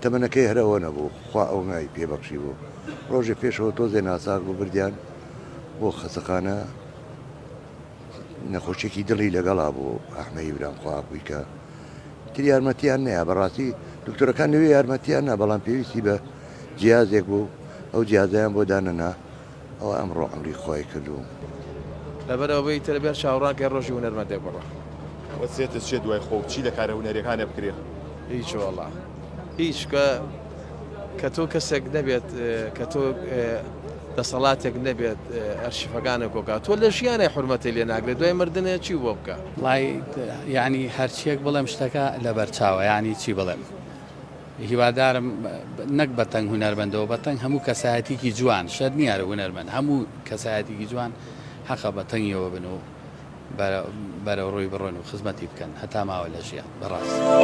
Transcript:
تەمەنەکەی هەر ئەوە نەبوو، خوا ئەونای پێ بەخشیبوو. ڕۆژێ پێشەوە تۆزێ ناساغ بوو، بردیان بۆ خەسەخانە، نەخۆشیەکی دڵی لەگەڵا بوو، ئەحمەی برام خوا عەفوی کا. تر یارمەتیان نەیا، بەڕاستی دکتۆرەکان لەوێ یارمەتیان نا، بەڵام پێویستی بە جیازێک بوو، ئەو جیازەیان بۆ دانەنا، ئەوە ئەمڕۆ عەمری خوای کردووم. لەبەرئەوە ئیتر ئەبێ چاوەڕان کەی ڕۆژی هونەرمەندێک بڕوا. وەسیەتت چیە دوای خۆو چی لە کارە هونەریەکانە بکرێ؟ هیچ وەڵا هیچ کە کە تۆ کەسێک نەبێت کە تۆ دەسەڵاتێک نەبێت ئەرشیفەکانە کۆکا تۆ لە ژیانای حورمەتی لێ ناگرێت دوای مردنێ چی بۆ بکە؟ وەڵای یانی هەرچیەک بڵێم شتەکە لەبەر چاوە یانی چی بڵێم هیوادارم نەک بە تەنگ هونەرمەندەوە بە تەنگ هەموو کەسایەتیکی جوان شەرت نییە هەر هونەرمەند هەموو کەسایەتیکی جوان حەقە بە تەنگیەوە بن و بەرەو ڕووی بڕۆن و خزمەتی بکەن هەتا ماوە لە ژیان بەڕاست.